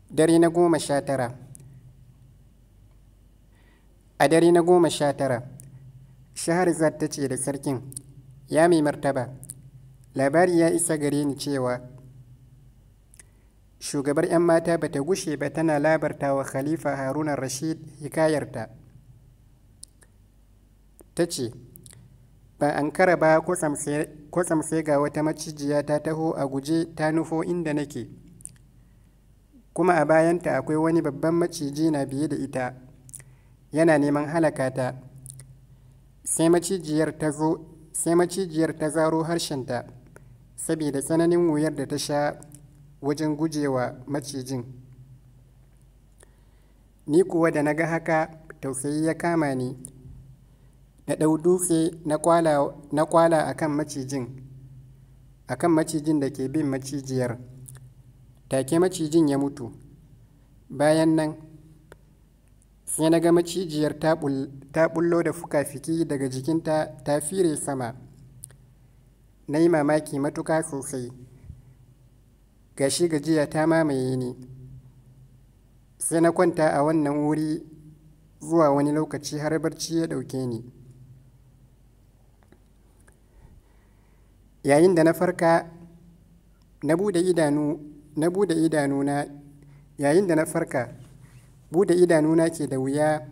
Dare na 19. A dare na 19, Shahrazad ta ce da sarkin, "Ya mai martaba, labari ya isa gare ni cewa shugabar 'yan mata ba ta gushe ba tana labarta wa Khalifa Haruna Rashid hikayarta. Ta ce, ba ankara ba kwatsam sai ga wata macijiya ta taho a guje ta nufo inda nake, kuma a bayanta akwai wani babban maciji na biye da ita, yana neman halaka ta. Sai macijiyar ta zaro harshenta, saboda tsananin wuyar da ta sha wajen gujewa macijin. Ni kuwa da na ga haka tausayi ya kama ni, na ɗau dutse na kwala a kan macijin da ke bin macijiyar. Take macijin ya mutu. Bayan nan, sai na ga macijiyar ta ɓullo da fuka-fuki daga jikinta ta fire sama. Na yi mamaki matuƙa sosai. Ga shi gajiya ta mamaye ni. Sai na kwanta a wannan wuri zuwa wani lokaci har barci ya ɗauke ni. Yayin da na farka, na buɗe idanuna. Yayin da na farka, buɗe idanuna ke da wuya,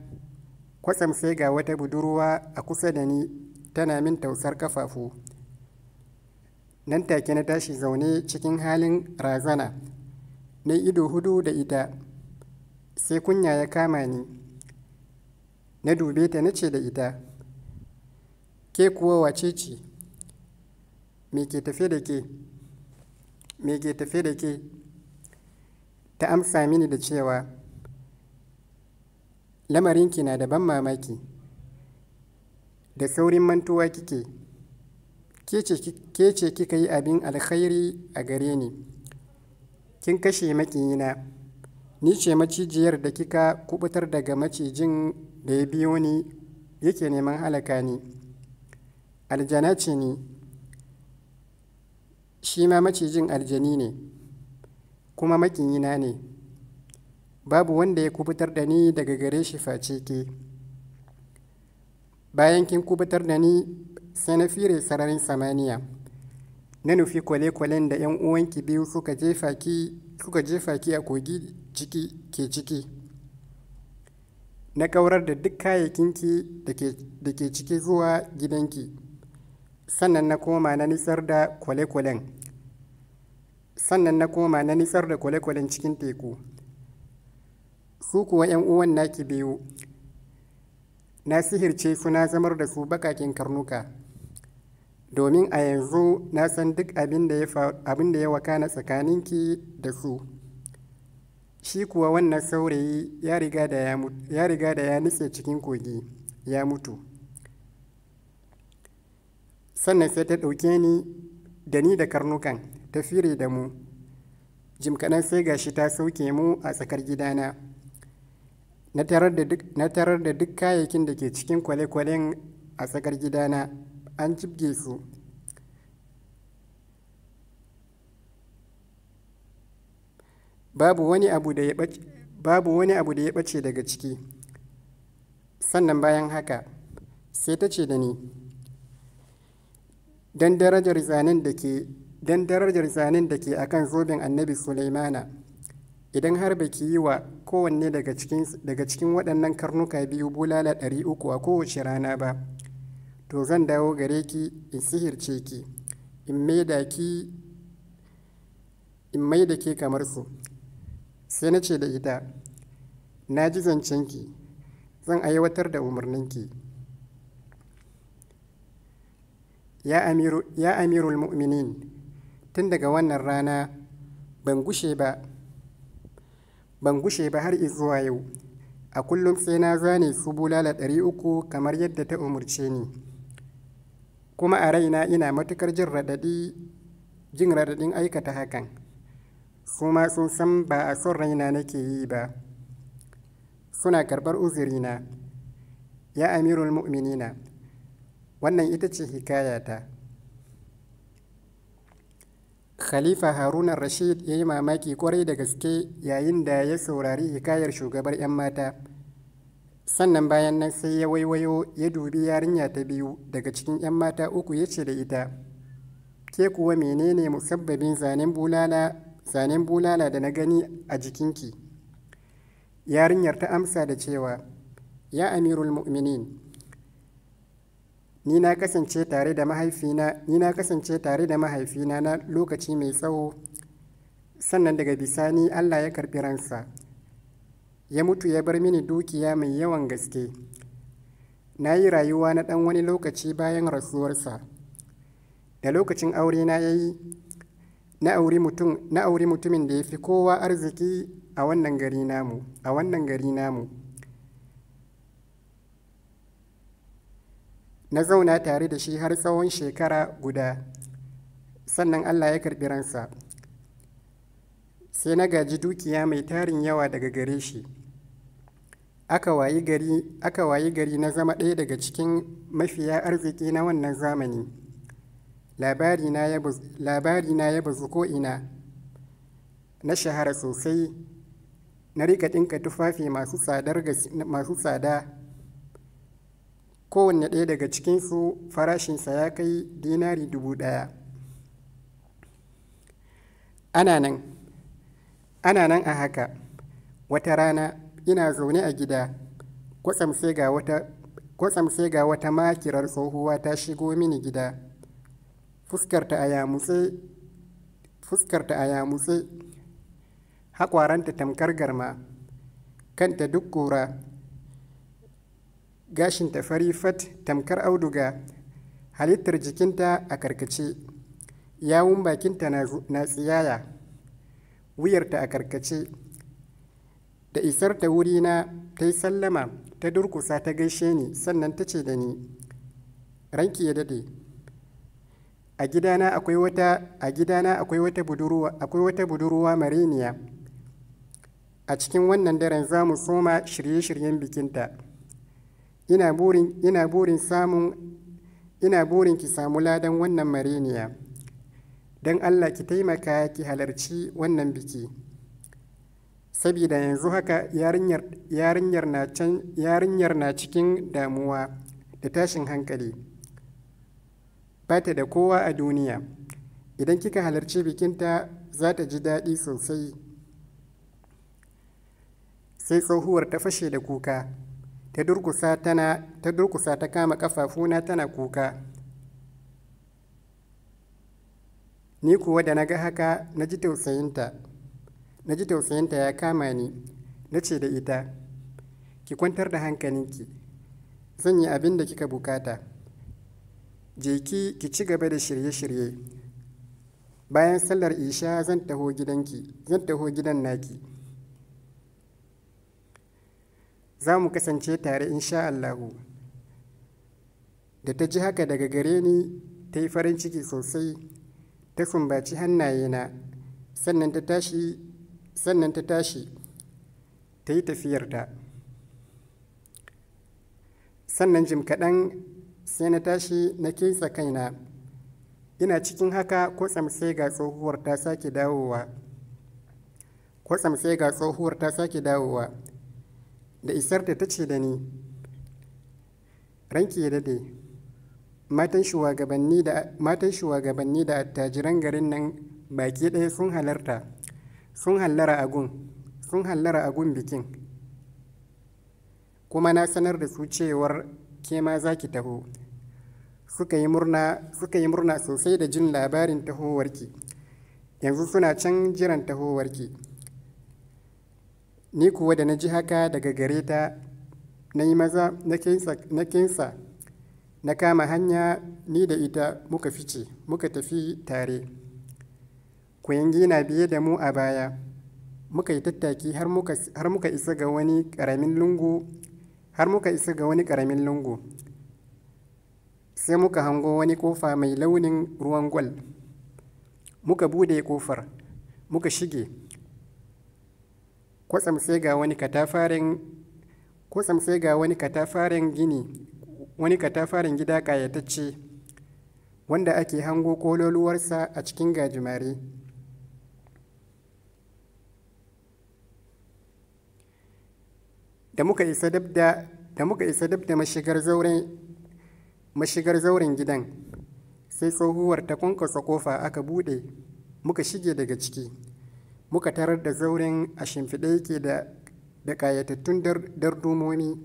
kwatsam sai ga wata budurwa a kusa da ni tana min tausar ƙafafu. Nan take na tashi zaune cikin halin razana, na yi ido huɗu da ita, sai kunya ya kama ni. Na dube ta na ce da ita, "Ke kuwa wace ce? Me ke tafe da ke? Me ke tafe da ke?" Ta amsa mini da cewa, "Lamarinki na da ban mamaki. Da saurin mantuwa kike. Ke ce kika yi abin alkhairi a gare ni. Kin kashe maƙiyina. Ni ce macijiyar da kika kuɓutar daga macijin da ya biyo ni yake neman halaka ni. Aljana ce ni. Shi ma macijin aljani ne, kuma maƙiyina ne. Babu wanda ya kuɓutar da ni daga gare shi face ke. Bayan kin kuɓutar da ni, sai na fire sararin samaniya. Na nufi kwale-kwalen da 'yan uwanki biyu suka jefa ki a kogi ke ciki. Na ƙaurar da duk kayayyakinki da ke ciki zuwa gidanki. Sannan na koma na nitsar da kwale-kwalen. Sannan na koma na nitsar da kwale-kwalen cikin teku. Su kuwa 'yan uwan naki biyu, na sihirce su na zamar da su baƙaƙen karnuka. Domin a yanzu na san duk abin da ya wakana tsakaninki da su. Shi kuwa wannan saurayi ya riga da ya nutse cikin kogi, ya mutu." Sannan sai ta ɗauke ni da ni da karnukan ta fire da mu. Jim kaɗan sai ga shi ta sauke mu a tsakar gidana. Na tarar da duk kayayyakin da ke cikin kwale-kwalen a tsakar gidana, an jibge su. Babu wani abu da ya ɓace daga ciki. Sannan bayan haka, sai ta ce da ni, "Don darajar zanen da ke a kan zoben Annabi Sulaimana, idan har ba ki yi wa kowanne daga cikin waɗannan karnuka biyu bulala 300 a kowace rana ba, to zan dawo gare ki in sihirce ki, in mai da ke kamar su." Sai na ce da ita, "Na ji zancenki, zan aiwatar da umarninki." Ya Amirul Mu'minin, tun daga wannan rana ban gushe ba har izuwa yau. A kullum sai na zane su bulala 300 kamar yadda ta umarce ni. Kuma a raina ina matuƙar jin raɗaɗin aikata hakan. Su ma sun san ba a son raina nake yi ba. Suna karɓar uzurina. Ya Amirul Mu'minina, wannan ita ce hikayata. Khalifa Haruna Rashid ya yi mamaki kwarai da gaske yayin da ya saurari hikayar shugabar 'yan mata. Sannan bayan nan sai ya waiwayo ya dubi yarinya ta biyu daga cikin 'yan mata uku ya ce da ita, "Ke kuwa menene musabbabin zanen bulala da na gani a jikinki?" Yarinyar ta amsa da cewa, "Ya Amirul Mu'minin, ni na kasance tare da mahaifina na lokaci mai tsawo, sannan daga bisani Allah ya karɓi ransa. Ya mutu ya bar mini dukiya mai yawan gaske. Na yi rayuwa na ɗan wani lokaci bayan rasuwarsa. Da lokacin aurena ya yi, na auri mutumin da ya fi kowa arziki a wannan gari namu. Na zauna tare da shi har tsawon shekara guda, sannan Allah ya karɓi ransa. Sai na gaji dukiya mai tarin yawa daga gare shi. Aka wayi gari na zama ɗaya daga cikin mafiya arziki na wannan zamani. Labarina ya bazu ko'ina. Na shahara sosai. Na riƙa ɗinka tufafi masu tsada. Kowanne ɗaya daga cikinsu farashinsa ya kai dinari 1000. Ana nan a haka, wata rana ina zaune a gida, kwatsam sai ga wata makirar tsohuwa ta shigo mini gida. Fuskarta a yamutse, haƙwaranta tamkar garma, kanta duk ƙura, gashinta fari fat tamkar auduga, halittar jikinta a karkace, yawun bakinta na tsiyaya, wuyarta a karkace. Da isarta wurina, ta yi sallama, ta durkusa ta gaishe ni, sannan ta ce da ni, 'Ranki ya daɗe, a gidana akwai wata budurwa marainiya. A cikin wannan daren za mu soma shirye-shiryen bikinta. Ina burin ki samu ladan wannan marainiya. Don Allah ki taimaka ki halarci wannan biki. Sabida yanzu haka yarinyar na cikin damuwa da tashin hankali. Ba ta da kowa a duniya. Idan kika halarci bikinta, za ta ji daɗi sosai." Sai tsohuwar ta fashe da kuka. Ta durkusa ta kama ƙafafuna tana kuka. Ni kuwa da na ga haka na ji tausayinta ya kama ni. Na ce da ita, 'Ki kwantar da hankalinki, zan yi abin da kika bukata. Je ki ki ci gaba da shirye-shirye. Bayan sallar isha zan taho gidan naki. Za mu kasance tare insha Allahu." Da ta ji haka daga gare ni, ta yi farin ciki sosai, ta sumbaci hannayena, sannan ta tashi ta yi tafiyarta. Sannan jim kaɗan sai na tashi na kintsa kaina. Ina cikin haka, kwatsam sai ga tsohuwar ta sake dawowa. Da isarta ta ce da ni, 'Ranki ya daɗe, matan shugabanni da attajiran garin nan baki ɗaya sun hallara a gun bikin. Kuma na sanar da su cewar ke ma za ki taho. Suka yi murna sosai da jin labarin tahowarki. Yanzu suna can jiran tahowarki." Ni kuwa da na ji haka daga gare ta, na yi maza na kintsa, na kama hanya, ni da ita muka fice muka tafi tare. Kuyangi na biye da mu a baya. Muka yi tattaki har muka isa ga wani ƙaramin lungu. Sai muka hango wani ƙofa mai launin ruwan gwal. Muka buɗe ƙofar, muka shige. Kwatsam sai ga wani katafaren gini, wani katafaren gida ƙayatacce. wanda ake hango ƙololuwarsa a cikin gajimare. Da muka isa dab da mashigar zauren gidan, sai tsohuwar ta kwankwasa ƙofa aka buɗe, muka shige daga ciki. Muka tarar da zauren a shimfiɗe yake da ƙayatattun dardumomi.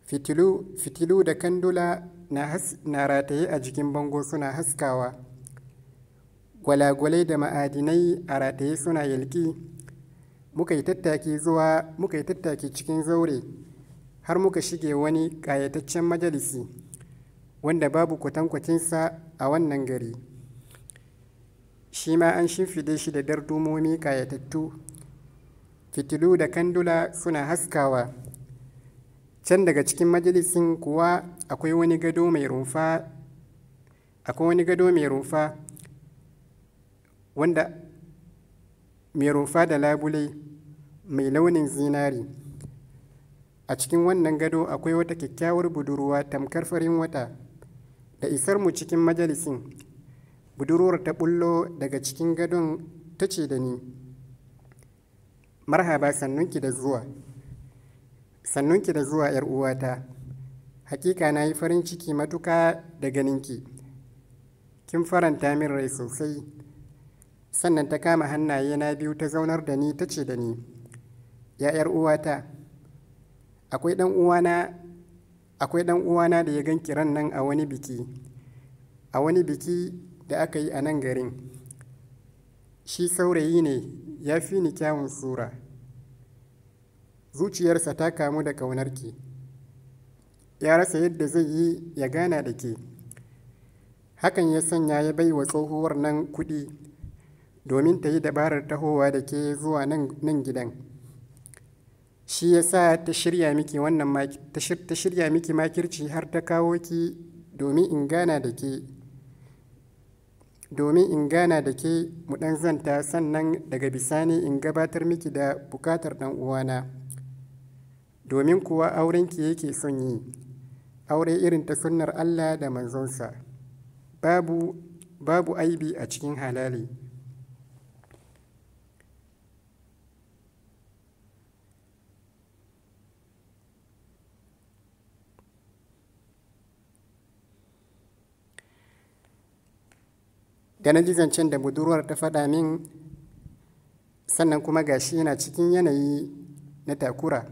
Fitilu da kandula na rataye a jikin bango suna haskawa. Gwalagwalai da ma'adinai a rataye suna yalƙi. Muka yi tattaki cikin zaure har muka shige wani ƙayataccen majalisi wanda babu kwatankwacinsa a wannan gari. Shi ma an shimfiɗe shi da dardumomi ƙayatattu. Fitilu da kandula suna haskawa. Can daga cikin majalisin kuwa akwai wani gado mai rumfa wanda mai rumfa da labule mai launin zinari. A cikin wannan gado akwai wata kyakkyawar budurwa tamkar farin wata. Da isar mu cikin majalisin, budurwar ta ɓullo daga cikin gadon ta ce da ni, "Marhaba, sannunki da zuwa. Sannunki da zuwa, 'yar uwata. Hakika na yi farin ciki matuka da ganinki. Kin faranta min rai sosai." Sannan ta kama hannayena biyu ta zaunar da ni ta ce da ni, "Ya 'yar uwata, akwai ɗan uwana da ya gan ran nan a wani biki da aka yi a nan garin. Shi saurayi ne, ya fi ni kyawun sura. Zuciyarsa ta kamu da ƙaunarki. Ya rasa yadda zai yi ya gana da ke. Hakan ya sanya ya bai wa tsohuwar nan kuɗi domin ta yi dabarar tahowa da ke zuwa nan gidan. Shi ya sa ta shirya miki makirci har ta kawo ki domin in gana da ke mu ɗan zanta, sannan daga bisani in gabatar miki da bukatar ɗan uwana. Domin kuwa aurenki yake son yi, aure irin ta sunnar Allah da manzonsa. Babu aibi a cikin halali." Da na ji zancen da budurwar ta faɗa min, sannan kuma gashi yana cikin yanayi na takura,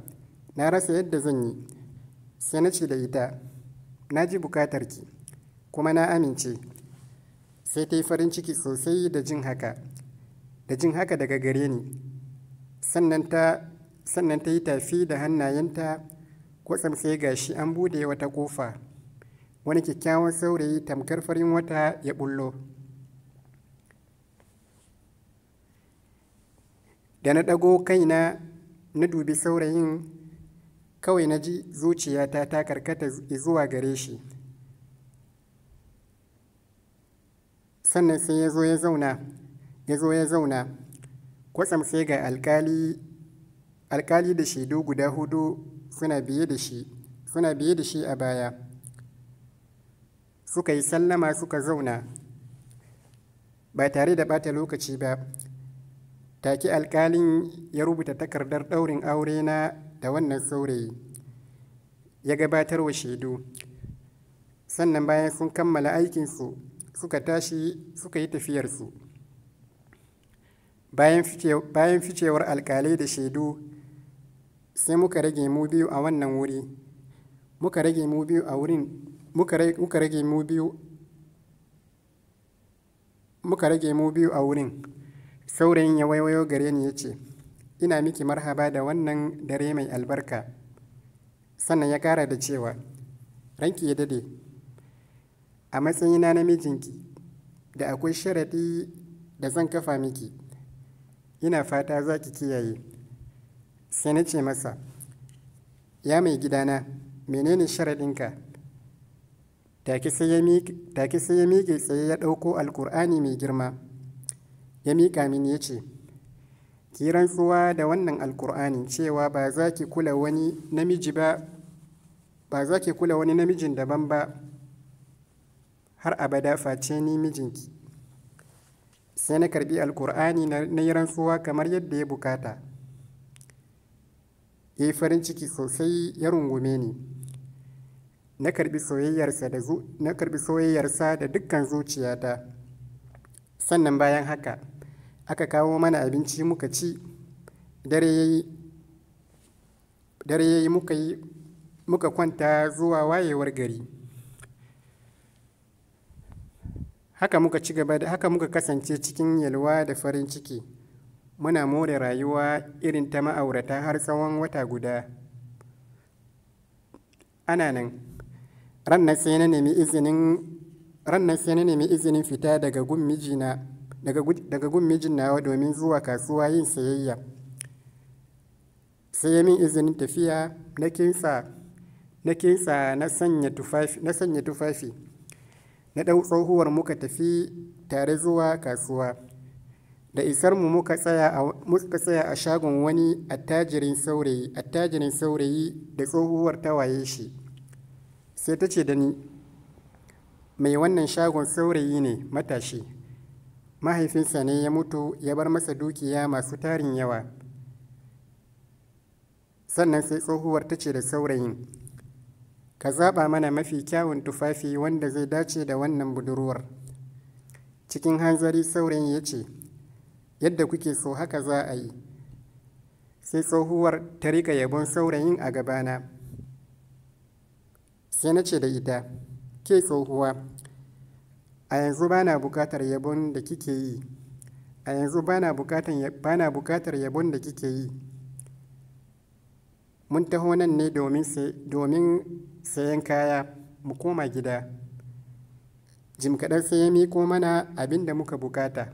na rasa yadda zan yi. Sai na ce da ita, "Na ji bukatarki kuma na amince." Sai ta yi farin ciki sosai da jin haka daga gare ni. Sannan ta yi tafi da hannayenta, kwatsam sai gashi an buɗe wata ƙofa. Wani kyakkyawan saurayi tamkar farin wata ya ɓullo. Da na ɗago kaina na dubi saurayin, kawai na ji zuciyata ta karkata zuwa gare shi. Sannan sai ya zo ya zauna. Kwatsam sai ga alkali da shaidu guda 4 suna biye da shi a baya. Suka yi sallama suka zauna ba tare da ɓata lokaci ba. Take alkalin ya rubuta takardar ɗaurin aure na da wannan saurayi, ya gabatar wa shaidu. Sannan bayan sun kammala aikinsu, suka tashi suka yi tafiyarsu. Bayan ficewar alkalai da shaidu, sai muka rage mu biyu a wannan wuri. Muka rage mu biyu a wurin. Muka rage mu biyu. Muka rage mu biyu a wurin. Saurayin ya waiwayo gare ni ya ce, "Ina miki marhaba da wannan dare mai albarka." Sannan ya ƙara da cewa, "Ranki ya dade, a matsayina na mijinki, da akwai sharaɗi da zan kafa miki. Ina fata za ki kiyaye." Sai na ce masa, "Ya mai gidana, menene sharaɗinka?" Take sai ya miƙe tsaye ya ɗauko Alƙur'ani mai girma, ya miƙa mini ya ce, "Ki rantsuwa da wannan Alƙur'ani cewa ba za ki kula wani namiji ba, ba za ki kula wani namijin daban ba har abada face ni mijinki. Sai na karbi Alkur'ani na yi rantsuwa kamar yadda ya bukata. Ya yi farin ciki sosai ya rungume ni. Na karbi soyayyarsa da dukkan zuciyata. Sannan bayan haka aka kawo mana abinci muka ci. Dare yayi muka kwanta zuwa wayewar gari. Haka muka ci gaba da haka muka kasance cikin yalwa da farin ciki. Muna more rayuwa irin ta ma'aurata har tsawon wata guda. Ana nan, rannan sai na nemi izinin fita daga gun mijin nawa domin zuwa kasuwa yin sayayya. Sai ya min izinin tafiya, na kintsa na sanya tufafi. Na ɗau tsohuwar muka tafi tare zuwa kasuwa. Da isar mu muka tsaya a shagon wani attajirin saurayi da tsohuwar ta waye shi. Sai ta ce da ni, mai wannan shagon saurayi ne matashi. Mahaifinsa ne ya mutu ya bar masa dukiya masu tarin yawa. Sannan sai tsohuwar ta ce da saurayin, ka zaɓa mana mafi kyawun tufafi wanda zai dace da wannan budurwar. Cikin hanzari saurayin ya ce, yadda kuke so haka za a yi. Sai tsohuwar ta riƙa yabon saurayin a gabana. Sai na ce da ita, ke tsohuwa, a yanzu bana buƙatar yabon da kike yi. A yanzu bana buƙatar yabon da kike yi. Mun taho nan ne domin sayen kaya, mu koma gida. Jim kaɗan sai ya miƙo mana abin da muka bukata.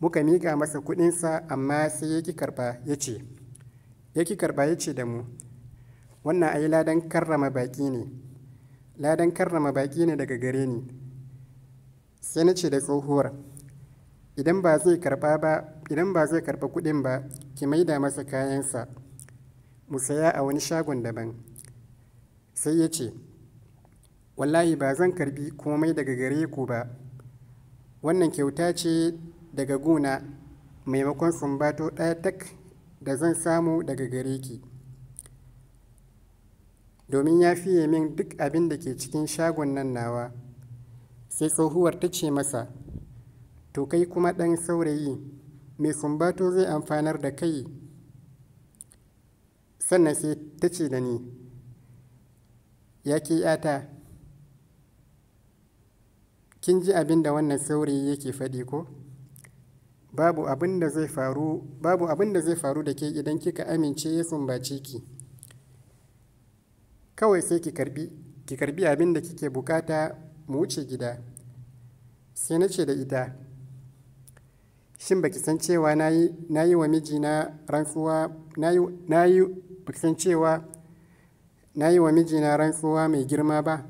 Muka miƙa masa kuɗinsa amma sai ya ƙi karɓa ya ce da mu, wannan ai ladan karrama baƙi ne. Ladan karrama baƙi ne daga gare ni. Sai na ce da tsohuwar, idan ba zai karɓa kuɗin ba, ki maida masa kayansa. Mu saya a wani shagon daban. Sai ya ce, wallahi ba zan karbi komai daga gare ku ba. Wannan kyauta ce daga guna maimakon sumbato ɗaya tak da zan samu daga gare ki. Domin ya fiye min duk abin da ke cikin shagon nan nawa. Sai tsohuwar ta ce masa, to kai kuma ɗan saurayi, mai sumbato zai amfanar da kai? Sannan sai ta ce da ni, ya ke ‘yata, kin ji abin da wannan saurayi yake faɗi ko? Babu abin da zai faru da ke idan kika amince ya sumbace ki. Kawai sai ki karbi abin da kike bukata mu wuce gida. Sai na ce da ita, shin baki san cewa na yi wa mijina rantsuwa na yi wa mijina rantsuwa mai girma ba?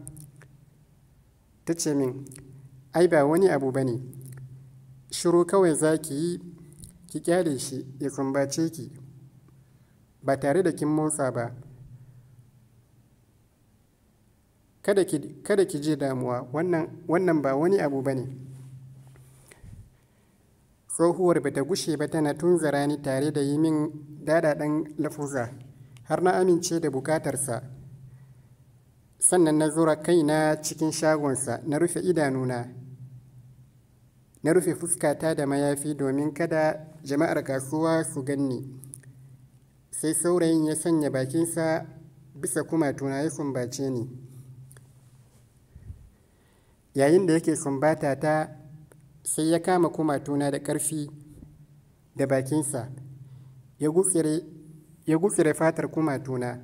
Ta ce min, ai ba wani abu ba ne. Shiru kawai za ki yi, ki kyale shi ya sumbace ki ba tare da kin motsa ba. Kada ki ji damuwa, wannan ba wani abu ba ne. Tsohuwar ba ta gushe ba tana tunzura ni tare da yi min daɗaɗan lafuza har na amince da bukatarsa. Sannan na zura kaina cikin shagonsa, na rufe idanuna, na rufe fuskata da mayafi domin kada jama'ar kasuwa su ganni. Sai saurayin ya sanya bakinsa bisa kumatuna ya sumbace ni. Yayin da yake sumbata ta, sai ya kama kumatuna da ƙarfi da bakinsa, ya gutsire fatar kumatuna.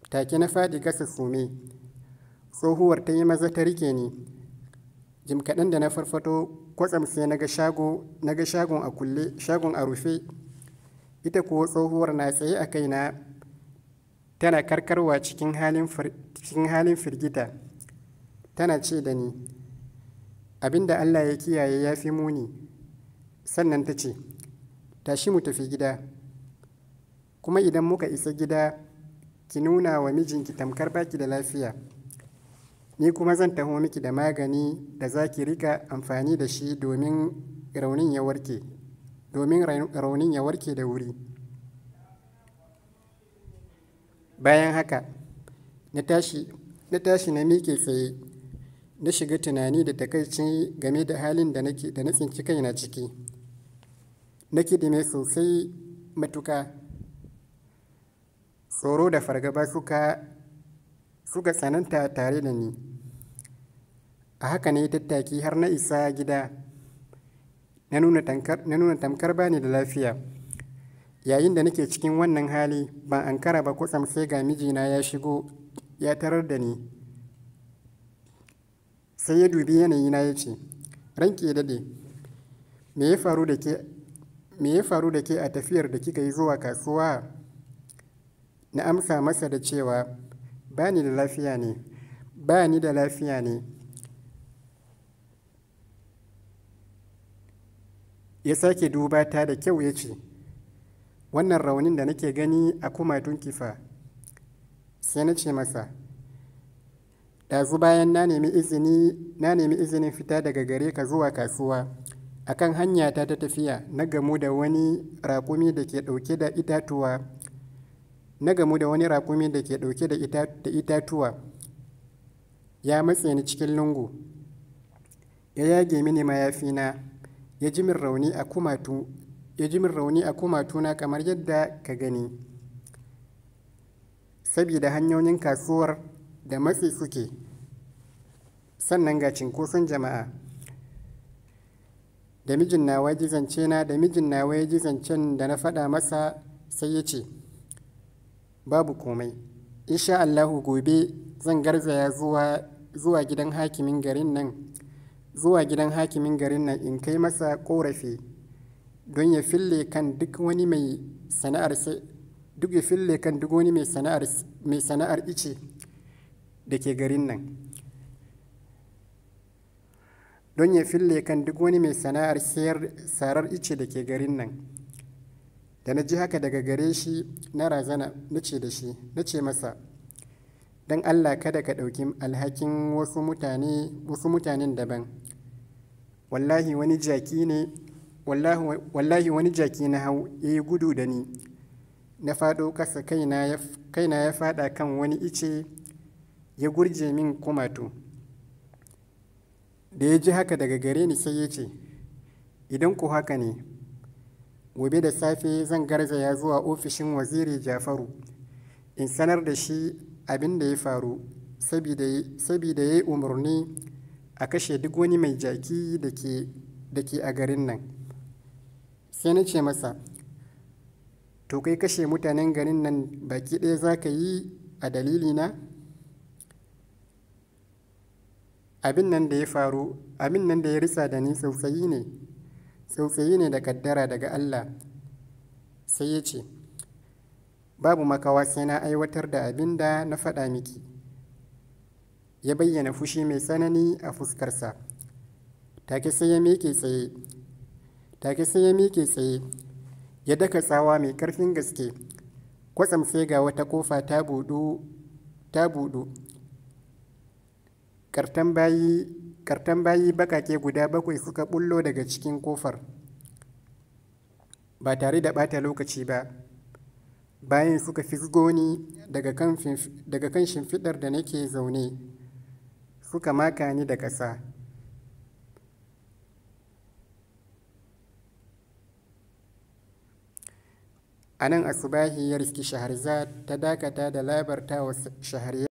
Take na faɗi ƙasa sume. Tsohuwar ta yi maza ta rike ni. Jim kaɗan da na farfaɗo, kwatsam sai na ga shagon a kulle, shagon a rufe. Ita kuwa tsohuwar na tsaye a kaina tana karkarwa cikin halin firgita. Tana ce da ni, abin da Allah ya kiyaye ya fi muni. Sannan ta ce, tashi mu tafi gida. Kuma idan muka isa gida, ki nuna wa mijinki tamkar baki da lafiya. Ni kuma zan taho miki da magani da za ki rika amfani da shi domin raunin ya warke, da wuri. Bayan haka, na tashi na miƙe tsaye, na shiga tunani da takaici game da halin da na tsinci kaina ciki. Na kiɗime sosai matuƙa. Tsoro da fargaba suka tsananta tare da ni. A haka na yi tattaki har na isa gida. Na nuna tamkar ba ni da lafiya. Yayin da nake cikin wannan hali, ban ankara ba kwatsam sai ga mijina ya shigo ya tarar da ni. Sai ya dubi yanayina ya ce, "Ranki ya daɗe, me ya faru da ke a tafiyar da kika yi zuwa kasuwa?" Na amsa masa da cewa, ba ni da lafiya ne. Ya sake duba ta da kyau ya ce, "Wannan raunin da nake gani a kumatunki fa?" Sai na ce masa, "Ɗazu bayan na nemi izinin fita daga gare ka zuwa kasuwa, a kan hanyata ta tafiya na gamu da wani raƙumi da ke ɗauke da itatuwa. Ya matse ni cikin lungu, ya yage mini mayafina, ya ji min rauni a kumatuna kamar yadda ka gani. Sabida hanyoyin kasuwar da matsi suke, sannan ga cinkoson jama'a." Da mijin nawa ya ji zancen da na faɗa masa, sai ya ce, "Babu komai. Insha Allahu gobe zan garzaya zuwa gidan hakimin garin nan in kai masa ƙorafi don ya fille kan duk wani mai sana'ar ice da ke garin nan. Don ya fille kan duk wani mai sana'ar sarar ice da ke garin nan." Da na ji haka daga gare shi, na razana, na ce masa, "Don Allah kada ka ɗauki alhakin wasu mutanen daban. Wallahi wani jaki na hau ya yi gudu da ni. Na faɗo ƙasa, kaina ya faɗa kan wani ice ya gurje min kumatu." Da ya ji haka daga gare ni sai ya ce, "Idan ko haka ne, gobe da safe zan garzaya zuwa ofishin Waziri Jafaru in sanar da shi abin da ya faru, sabida ya yi umarni a kashe duk wani mai jaki da ke a garin nan." Sai na ce masa, "To kai kashe mutanen garin nan baki ɗaya za ka yi a dalilina? Abin nan da ya ritsa da ni tsautsayi ne da kaddara daga Allah." Sai ya ce, "Babu makawa sai na aiwatar da abin da na faɗa miki." Ya bayyana fushi mai tsanani a fuskarsa. Take sai ya miƙe tsaye, ya daka tsawa mai ƙarfin gaske. Kwatsam sai ga wata ƙofa ta buɗu. Ƙartan bayi baƙaƙe guda 7 suka ɓullo daga cikin ƙofar. Ba tare da ɓata lokaci ba, bayin suka fisgo ni daga kan shimfiɗar da nake zaune, suka maka ni da ƙasa. A nan asubahi ya riski Shahrazad ta dakata da labarta wa Shahriyar.